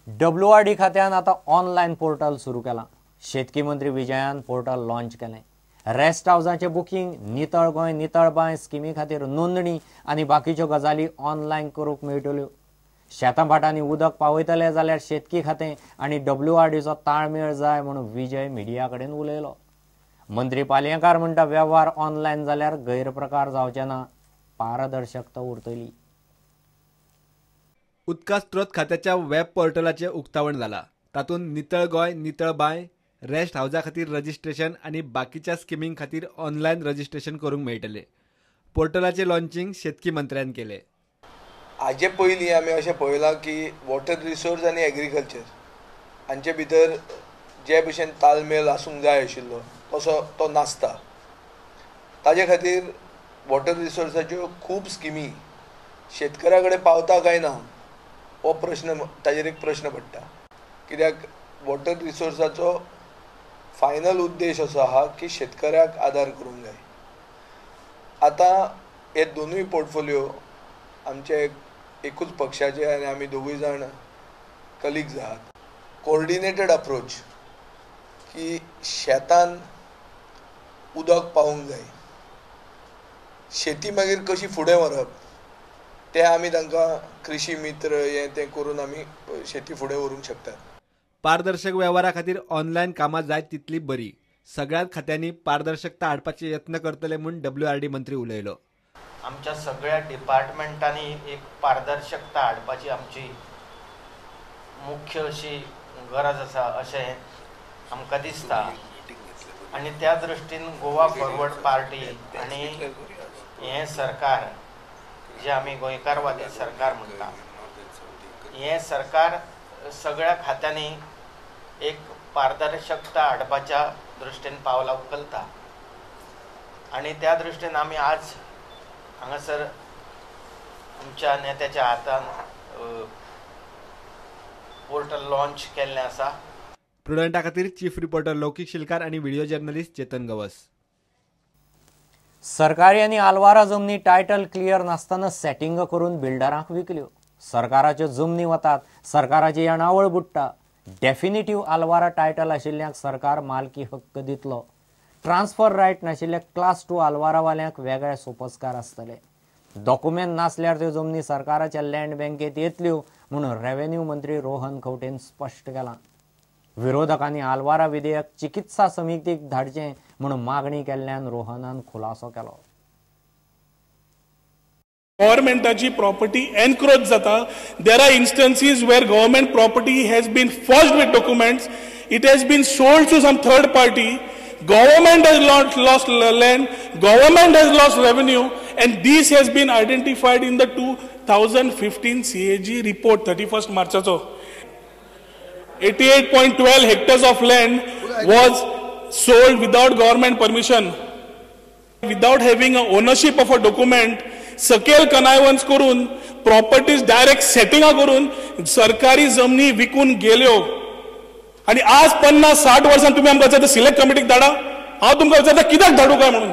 WRD खात्यान आतां online portal सुरू केलां. शेतकी मंत्री विजयान पोर्टल लॉन्च केलें. रेस्ट हावजाचें बुकींग, नितळ गोंय नितळ बांय स्किमी खातीर नोंदणी आनी बाकीच्यो गजाली ऑनलायन करूंक मेळटल्यो. शेतां भाटांनी उदक पावयतले जाल्यार शेतकी खातें आनी डब्ल्यूआरडीचो ताळमेळ जाय म्हणून विजय मिडिया कडेन उलयलो. मंत्री पालयेंकार म्हणटा वेव्हार ऑनलायन जाल्यार गैरप्रकार जावचे ना, पारदर्शकता उरतली. उदका स्त्रोत खात्याच्या वेब पोर्टलाचें उक्तावण जालां. तातूंत नितळ गोंय नितळ बांय, रेस्ट हावजा खातीर रजिस्ट्रेशन आनी बाकीच्या स्किमीं खातीर ऑनलायन रजिस्ट्रेशन करूंक मेळटलें. पोर्टलाचें लॉन्चिंग शेतकी मंत्र्यान केलें. हाजे पयलीं आमी अशें पळयलां की वॉटर रिसोर्स आनी एग्रीकल्चर हांचे भितर जे भशेन तालमेल आसूंक जाय आशिल्लो तसो तो नासता. ताजे खातीर वॉटर रिसोर्साच्यो खूब स्किमी शेतकऱ्या कडेन पावता काय ना हो प्रश्न, ताजेर एक प्रश्न पडटा. कित्याक वॉटर रिसोर्साचो फायनल उद्देश असो आहा की शेतकऱ्याक आदार करूंक जाय. आतां हे दोनूय पोर्टफोलियो आमचे एकूच पक्षाचे आनी आमी दोगूय जाण कलिग्स आहात. कोऑर्डिनेटेड अप्रोच की शेतान उदक पावूंक जाय, शेती मागीर कशी फुडें व्हरप तें आमी तांकां कृषी मित्र हें तें करून आमी शेती फुडें व्हरूंक शकतात. पारदर्शक वेव्हारा खातीर ऑनलायन कामां जाय तितली बरी. सगळ्याच खात्यांनी पारदर्शकता हाडपाचे यत्न करतले म्हूण डब्ल्यूआरडी मंत्री उलयलो. आमच्या सगळ्या डिपार्टमेंटांनी एक पारदर्शकता हाडपाची आमची मुख्य अशी गरज आसा अशें आमकां दिसता. आनी त्या दृश्टीन गोवा फॉरवर्ड पार्टी आनी हें सरकार जें आमी गोंयकारवादी सरकार म्हणटा, हें सरकार सगळ्या खात्यांनी एक पारदर्शकता हाडपाच्या दृश्टीन पावलां उखलता. आनी त्या दृश्टीन आमी आज हांगासर आमच्या नेत्याच्या हातान पोर्टल लॉन्च केल्लें आसा. प्रुडंटा खातीर चीफ रिपोर्टर लौकीक शिलकार आनी व्हिडिओ जर्नलिस्ट चेतन गवस. सरकारी आनी आलवारा जमनी टायटल क्लियर नासतना सेटिंग करून बिल्डरांक विकल्यो. सरकाराच्यो जमनी वतात, सरकाराची येणावळ बुडटा. डेफिनेटिव्ह आलवारा टायटल आशिल्ल्यांक सरकार मालकी हक्क दितलो. ट्रान्सफर रायट नाशिल्ल्या क्लास 2 आलवारावाल्यांक वेगळे सोपस्कार आसतले. डॉक्युमेंट नासल्यार त्यो जमनी सरकाराच्या लँड बँकेत येतल्यो म्हणून रेव्हेन्यू मंत्री रोहन खंवटेन स्पश्ट केलां. विरोधकांनी आलवारा विधेयक चिकित्सा समितीक धाडचें म्हणून मागणी केल्ल्यान रोहनान खुलासो केलो. गव्हर्मेंटाची प्रॉपर्टी एनक्रोच जाता. There are instances where government property has been forged with documents, it has been sold to some third party. Government has lost land, government has lost revenue, and this has been identified in the 2015 CAG report, 31st Marchacho. 88.12 hectares of land was sold without government permission, without having a ownership of a document. Sakel connivance करून properties direct setting करून सरकारी जमनी विकून गेल्यो. आनी आज 50-60 वर्सां तुमी आमकां विचारता सिलेक्ट कमिटीक धाडा. हांव तुमकां विचारता कित्याक धाडूं काय म्हणून?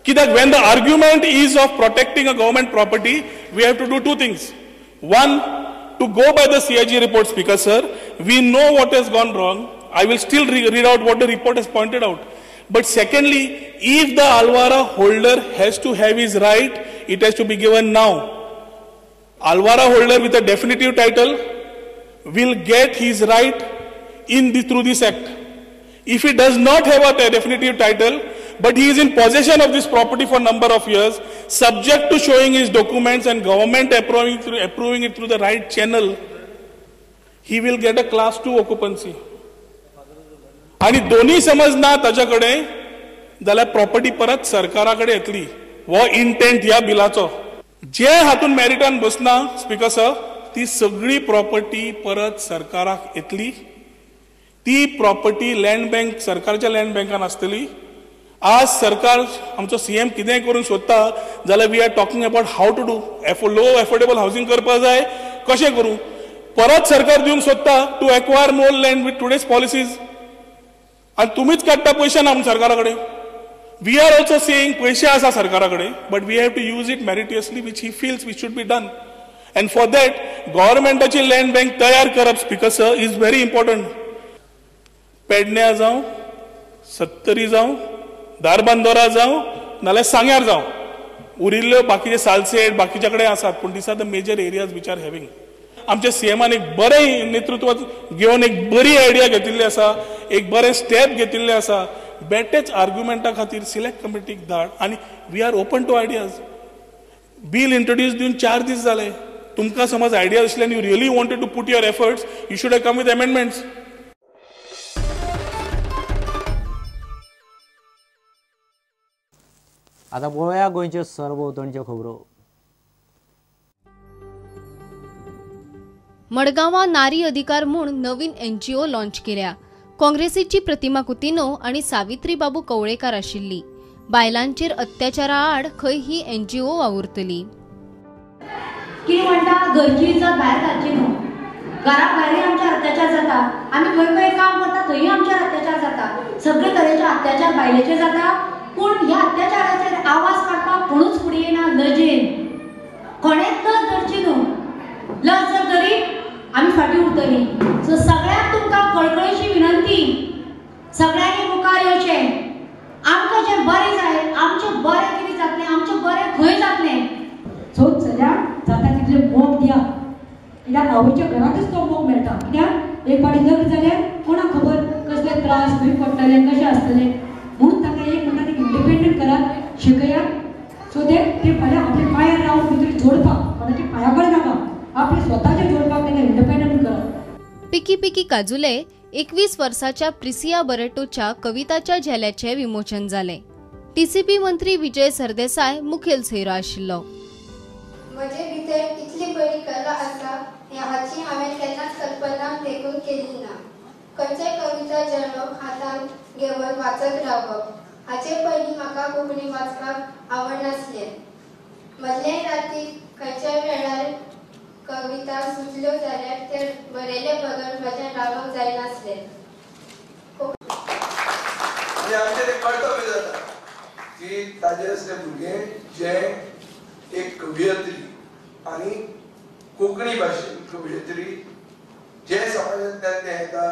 कित्याक when the argument is of protecting a government property, we have to do two things. One, to go by the CAG report. Speaker sir, we know what has gone wrong. I will still read out what the report has pointed out. But secondly, if the Alvara holder has to have his right, it has to be given now. Alvara holder with a definitive title will get his right through this act. If he does not have a definitive title, but he is in possession of this property for number of years, subject to showing his documents and government approving it through the right channel, he will get a class 2 occupancy. आणि दोन्ही समज ना ताच्या कडेन जाल्यार property परत सरकारा कडेन येतली. हो इंटेंट ह्या बिलाचो. जे हातून मेरिटान बसना स्पीकर सर, ती सगळी प्रॉपर्टी परत सरकाराक येतली. ती प्रॉपर्टी लँड बँक सरकारच्या लँड बँकान आसतली. आज सरकार आमचो सीएम कितेंय करूंक सोदता जाल्यार we are talking about how to do low affordable housing करपाक जाय, कशें करूं. परत सरकार दिवंक सोदता to acquire more land with today's policies. आनी तुमीच काडटा पयशे ना सरकारा कडेन. We are also saying पयशे आसा सरकारा कडेन, but we have to use it meritoriously, which he feels which should be done. And for that गव्हर्मेंटाची लँड बँक तयार करप, speaker sir, is very important. पेडण्या जावं, सत्तरी जावं, धारबांदोरा जावं, नाल्यार सांग्यार जावं, उरिल्ल्यो बाकीचे सालसेट बाकीच्या कडेन आसात, पूण these are the major areas which are having. आमच्या सीएमान एक बरें नेतृत्व घेवन एक बरी आयडिया घेतिल्ली आसा, एक बरें स्टेप घेतिल्लें आसा. बेटेच आर्ग्युमेंटा खातीर सिलेक्ट कमिटीक धाड आनी we are open to ideas. Bill introduce दिवन 4 दीस जाले. तुमकां समज आयडिया आसले आनी you really wanted to put your efforts, you should have come with amendments. आतां पळोवया गोंयच्यो सरभोंवतणच्यो खबरो. मडगांवां नारी अधिकार म्हूण नवीन एनजीओ लॉन्च केल्या. काँग्रेसीची प्रतिमा कुतिनो आनी सावित्री बाबू कवळेकार आशिल्ली. बायलांचेर अत्याचारा आड खंय ही एनजीओ वावुरतली. कितें म्हणटा, घरची इज्जत भायर घालची न्हू. घरा भायरूय आमचेर अत्याचार जाता, आमी खंय खंय काम करता थंयूय आमचेर अत्याचार जाता. सगळे तरेचे अत्याचार बायलेचेर जाता, पूण ह्या अत्याचाराचेर आवाज काडपाक कोणूच फुडें येना. लजेन कोणेच लज धरची न्हू, लज जर धरीत आमी फाटीं उरतलीं. सो सगळ्यांक तुमकां कळकळीची विनंती, सगळ्यांनी मुखार येवचें. आमकां जें बरें जाय, आमचें बरें कितें जातलें, आमचें बरें खंय जातलें. सो चल्याक जाता तितले मोग दिया, कित्याक आवयच्या घरांतूच तो मोग मेळटा. कित्याक एक फावटी लग्न जाल्यार कोणाक खबर कसले त्रास खंय पडटले, कशें आसतले. म्हणून ताका एक म्हणटा ते इंडिपेंडंट करात, शिकयात, सो that ते फाल्यां आपल्या पांयार रावन खंय तरी जोडपाक, कोणाच्या पांया कडेन नाका, आपले स्वताचे जोडपाक ताका इंडिपेंडंट करात. पिकी पिकी काजुले 21 वर्साच्या प्रिसिया बरेटोच्या कविताच्या झेल्याचें विमोचन जालें. टीसीपी मंत्री विजय सरदेसाय मुखेल सोयरो आशिल्लो. म्हजे भितर इतली बरी कला आसा हाची हांवें केन्नाच कल्पना देखून केली ना. खंयचेय कविता झेलो हातांत घेवन वाचत रावप हाचे पयलीं म्हाका कोंकणी वाचपाक आवडनासलें. मदले राती खंयच्याय वेळार कविता सुचल्यो जाल्यार ते बरयले बगर म्हज्यान रावंक जायनासलें. आनी आमचें तें कर्तव्य जाता की ताजे असले भुरगे जे एक कवियत्री आनी कोंकणी भाशेन कवियत्री जे समाजांतल्यान ते येता,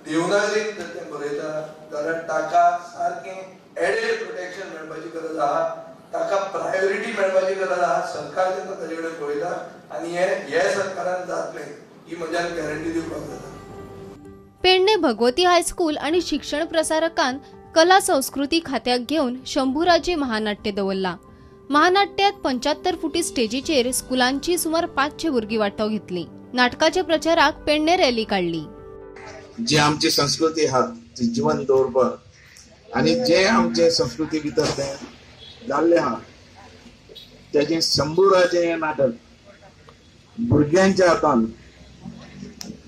देवनागरीत जर ते बरयता जाल्यार ताका सारकें एडेड प्रोटेक्शन मेळपाची गरज आहा, ताका प्रायोरिटी मेळपाची गरज आहा. सरकार जेन्ना ताजे कडेन पळयता आनी हे सरकारान जातलें ही म्हज्यान गॅरंटी दिवपाक जाता. पेडणे भगवती हायस्कूल आनी शिक्षण प्रसारकान कला संस्कृती खात्याक घेवन शंभूराजे महानाट्य दवरला. महानाट्यात 75 फुटी स्टेजीचेर स्कुलांची सुमार 500 भुरगीं वांटो घेतली. नाटकाच्या प्रचाराक पेडणे रॅली काडली. जी आमची संस्कृती आहा ती जिवन दवरपाक आनी जे आमचे संस्कृती भितर ते जाल्ले आहा तेजें शंभूराजे हें नाटक भुरग्यांच्या हातान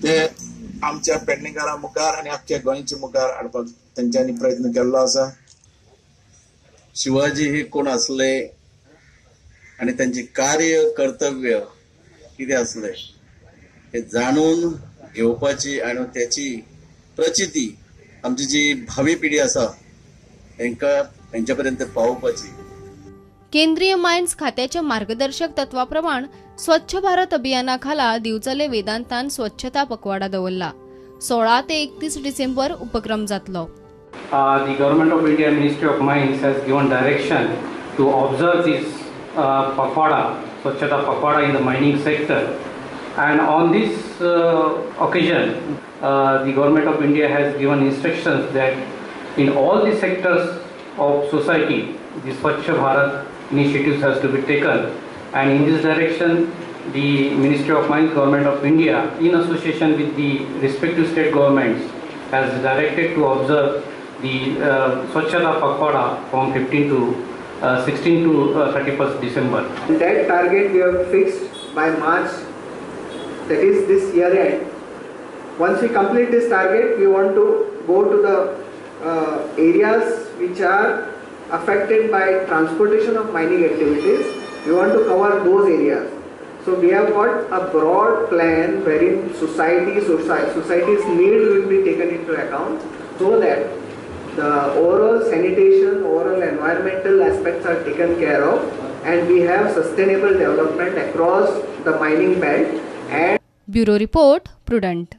ते आमच्या पेडणेकारां मुखार आनी आख्ख्या गोंयच्या मुखार हाडपाक तेंच्यांनी प्रयत्न केल्लो आसा. शिवाजी हे कोण आसले आनी तांचे कार्य कर्तव्य कितें आसलें हे जाणून घेवपाची आनी त्याची प्रचिती आमची जी भावी पिढी आसा तांकां तांच्या पर्यंत पावोवपाची. केंद्रीय मायन्स खात्याच्या मार्गदर्शक तत्वाप्रमाण स्वच्छ भारत अभियाना खाला दिवचले वेदांतान स्वच्छता पखवाडा दवरला. 16 ते 31 डिसेंबर उपक्रम जातलो. The Government of India Ministry of Mines has given direction to observe this Pakhwada, Swachhata Pakhwada in the mining sector, and on this occasion the Government of India has given instructions that in all the sectors of society the Swachh Bharat initiatives has to be taken, and in this direction the Ministry of Mines, Government of India in association with the respective state governments has directed to observe the Swachhata Pakhwada from 15 to 16 to 31st December. That target we have fixed by March, that is this year end. Once we complete this target, we want to go to the areas which are affected by transportation of mining activities. We want to cover those areas. So we have got a broad plan wherein society's needs will be taken into account, so that the overall sanitation, overall environmental aspects are taken care of, and we have sustainable development across the mining belt. And bureau report, Prudent.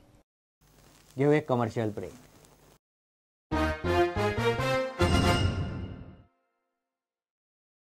घेऊ एक commercial break.